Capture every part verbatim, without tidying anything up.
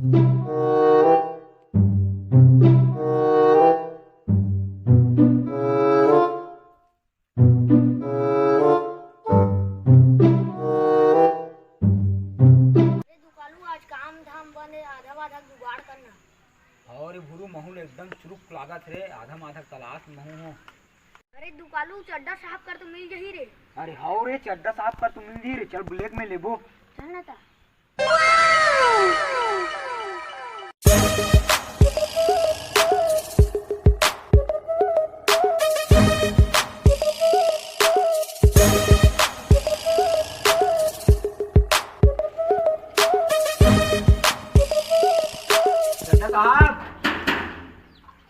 अरे दुकालू, आज काम धाम बंद हे, आधा आधा जुगाड़ करना। अउ रे भुरू, महू ल एकदम चुरुक लागत रे, आधा आधा तलाश महू हो। अरे दुकालू, चड्डा साफ कर तो मिल जही रे। अरे हव रे, चड्डा साफ कर तो मिल जही रे, चल ब्लैक में लेबो। चल ना ता। चड्डा साहब,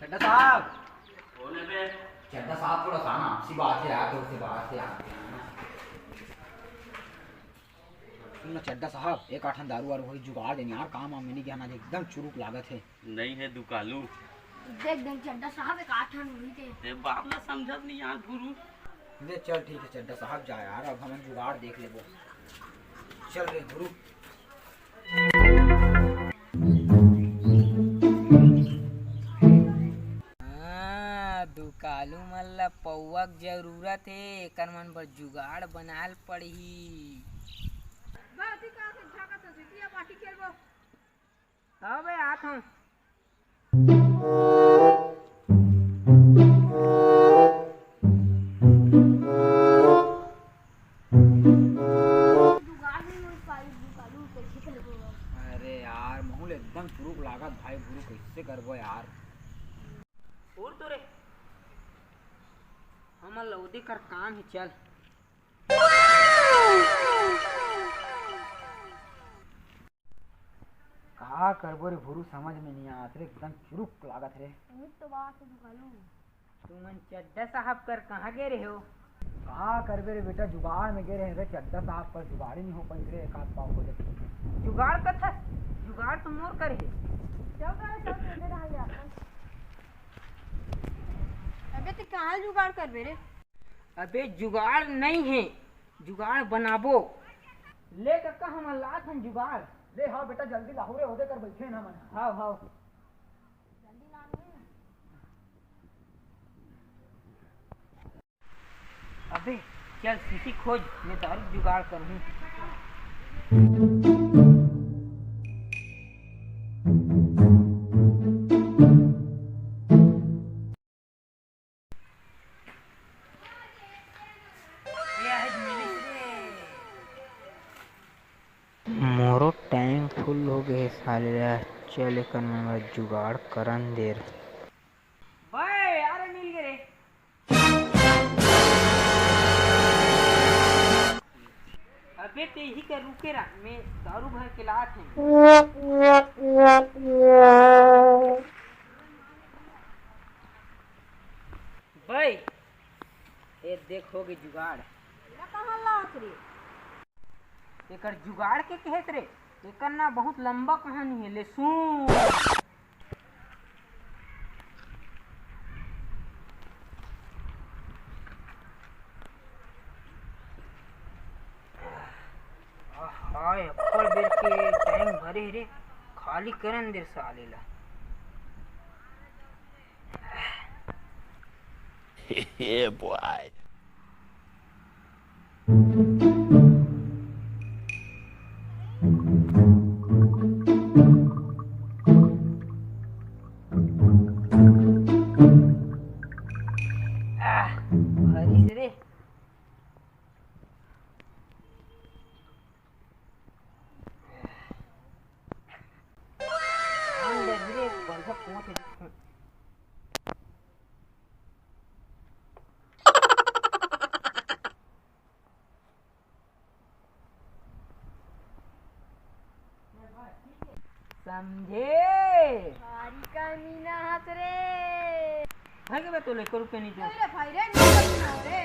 चड्डा साहब। कौन है बे? चड्डा साहब, थोड़ा सा ना आपसी बात है यार, थोड़े से बाहर से आते हैं ना। सुन ना चड्डा साहब, एक आठन दारू वारू होई जुगाड़ देनी यार, काम वाम में नहीं गया ना, एकदम चुरुक लागत है। नहीं है दुकालू। देख देख चड्डा साहब, एक आठन होई थे। ते बात ना समझत नहीं यार गुरु। ले चल ठीक है चड्डा साहब, जा यार, अब हमन जुगाड़ देख लेबो। चल रे गुरु। हाँ, दुकालू मन ल पौवा के जरूरत हे, एकर मन बर जुगाड़ बनाल पड़ही। बा, अति का के झाका संस्कृति या पार्टी खेलबो। हाँ बे, आत हूँ। अरे यार, महू ल एकदम चुरुक लागत भाई, गुरु कैसे करबो यार। उड़ तो रे, हमन ल ओदे कर काम हे, चल। का करबो रे भुरू, समझ में नहीं आत रे, एकदम चुरुक लागत रे। उही तो बात हे दुकालू। तुमन चड्डा साहब कर कहाँ गे रहे हो? का करबे रे बेटा, जुगाड़ में गे रहे रे, चड्डा साहब कर जुगाड़ ही नहीं हो पाई रे, एक आध पाव हो जाती। जुगाड़ कथा, जुगाड़ तो मोर कर हे। चल रे, चल, चल, चल, चल। अबे ते कहाँ जुगाड़ करबे रे? अबे जुगाड़ नहीं है, जुगाड़ बनाबो। ले कक्का, हमन लात हन जुगाड़। ले हाँ बेटा, जल्दी लाहू रे, ओदे कर बैठे हन हमन। हाव, हाव। अबे चल शीशी खोज, मैं दारू जुगाड़ करहूँ। मोरो टैंक फुल हो गए हे साले ला। चल एकर मैं जुगाड़ करन देर। बे, अरे मिल गे रे। अबे ते ही कर रुके रह, मैं दारू भर के लात हूँ। बे, ए देख, हो गे जुगाड़। एला कहाँ लात रे? एकर जुगाड़ के कहत रे? एकर ना बहुत लंबा कहानी हे, ले सुन। आहा, अब्बड़ बेर के टैंक भरे हे रे, खाली करन दे साले ला। Yeah, boy. आह, भरी से रे। अंदर रे, बंधा पहुंच। समझे? भारी कमीना हस रे। भागे बे, तोले एको रुपया नहीं दो। अरे भाई रे, नहीं दो रे।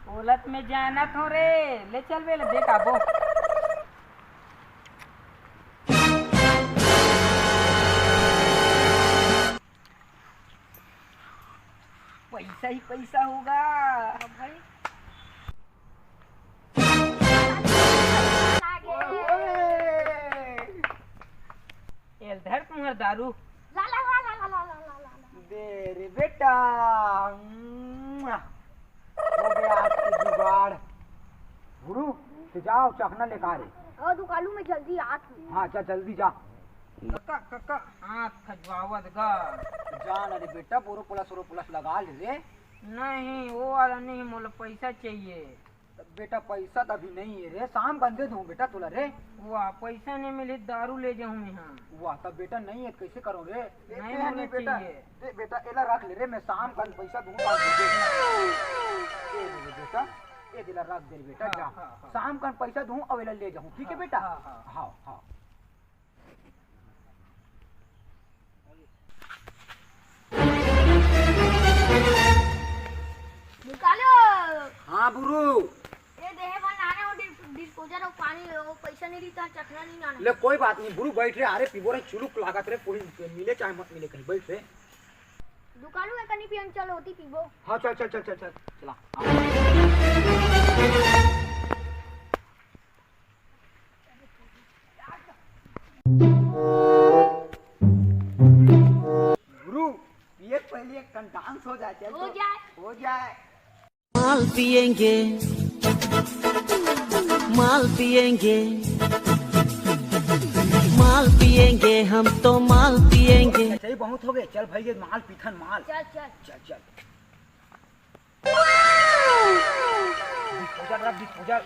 बोलत में जानत हो रे। ले चल बे, ले देख आबो। पैसा ही पैसा होगा। हाँ भाई। ओए। एल धर तुम्हर दारू। ला, ला, ला। दे रे बेटा। मुआ। हो गया आज के जुगाड़। गुरु, तैं जाव, चखना लेके आ रे। ओ दुकालू, मैं जल्दी आत हूँ। हाँ, जा, जल्दी जा। कका, कका, हाथ खजुआवत गा। जा ना रे बेटा, बोरो प्लस, बोरो प्लस लगा ले रे। नहीं, वो वाला नहीं, मोला पैसा चाहिए। त बेटा, पैसा त अभी नहीं है रे, शाम कन दे दूँ बेटा तोला रे। वाह, पैसा नहीं मिली, दारू ले जाऊँ मैं। हाँ। वाह, त बेटा नहीं है, कैसे करूँ रे? नहीं ए, होना नहीं बेटा, चाहिए। ए बेटा, एला रख ले रे, मैं शाम कन पैसा दूँ, शाम को दे। ए ले बेटा, ए दिला रख दे बेटा, हाँ, जा। हाँ, हाँ। शाम कन पैसा दूँ, अउ एला ले जाऊँ, ठीक है हाँ, बेटा? हाँ, हाँ। हाँ, हाँ। निकालो। हाँ, बुरु। ए, देहे बर लाने हो डिस-, डिस्पोजल अउ पानी, वो पैसा नहीं रही त चखना नहीं लाने। ले, कोई बात नहीं, बुरु, बैठ रे, अरे, पीबो रे, चुलुक लागत रे, कोई मिले चाहे मत मिले, कहीं बैठ रे। दुकालू, एक कनी पियन चल, होती पीबो। हाँ, चल, चल, चल, चल, चल, चला। गुरु, पिए के पहले एक ठन डांस हो जाए, चल हो तो। जाए। हो जाए। माल पिएंगे, माल पिएंगे, माल पिएंगे, हम तो माल पिएंगे। अच्छा, ये बहुत हो गए, चल भाई, ये माल पीथन माल। चल, चल। चल, चल। डिस्पोजल रख, डिस्पोजल।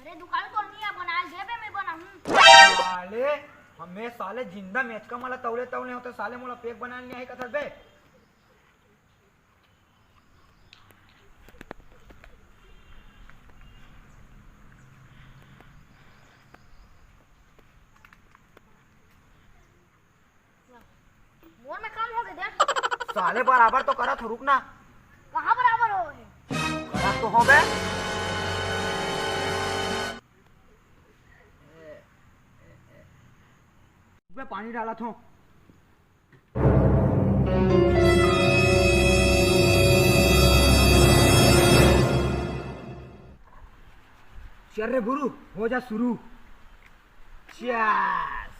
अरे दुकालू, तो नहीं है, बना दे बे, मैं बनाऊं। साले, हमें साले जिंदा मेचका मला तौले तौले होते, साले मोला पेक बना लिया है कथर बे। मोर में काम हो गए देख। साले बराबर तो करत हो, रुक ना। कहाँ बराबर हो गए? करत तो हो बे। बे पानी डालत हो। चल रे गुरु, हो जा शुरू। Cheers।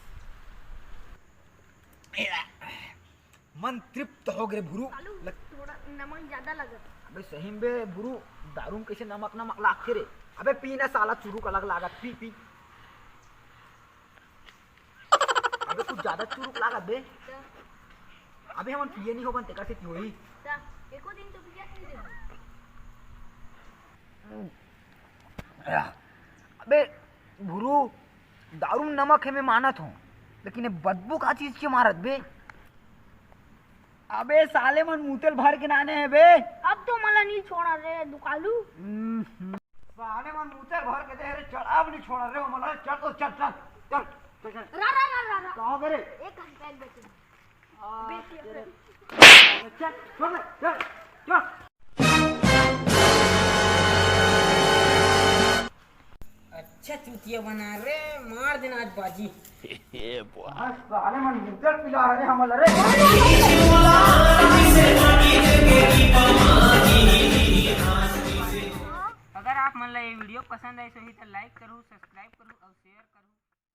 मन तृप्त हो गए भुरू। कालू, लग- थोड़ा नमक ज्यादा लगत। अबे सही में बे भुरू, दारू में कैसे नमक नमक लागथे रे? अबे पी ना साला, चुरुक अलग लागत, पी, पी। अबे कुछ ज्यादा चुरुक लागत बे। तो? अबे हमन पिए नहीं हो बनते, कैसे पी होई? तो एको दिन तो पिया नहीं रे। अबे भुरू, दारू में नमक है, मैं मानत हूँ, लेकिन ये बदबू का चीज के मारत बे? अबे साले मन मूतल भर के नाने हैं बे। अब तो मला नहीं छोड़ा रे दुकालू। हम्म। साले मन मूतल भर के दे रे, चल अब नहीं छोड़ा रे, मला चल तो चल, चल, चल, चल, चल। रा, रा, रा, रा, रा। कहाँ बे रे? एक घंटा एक बजे। हाँ, बेटी तेरे। अपने। चल, छोड़ दे, चल, चल। अच्छा चूतिया बना रे, मार देना आज बाजी। ये बुआ। आज साले मन मुंह पिला रहे हमला रे। अगर आप मन ला ये video पसंद आइस होही त like करू, subscribe करू और share करू।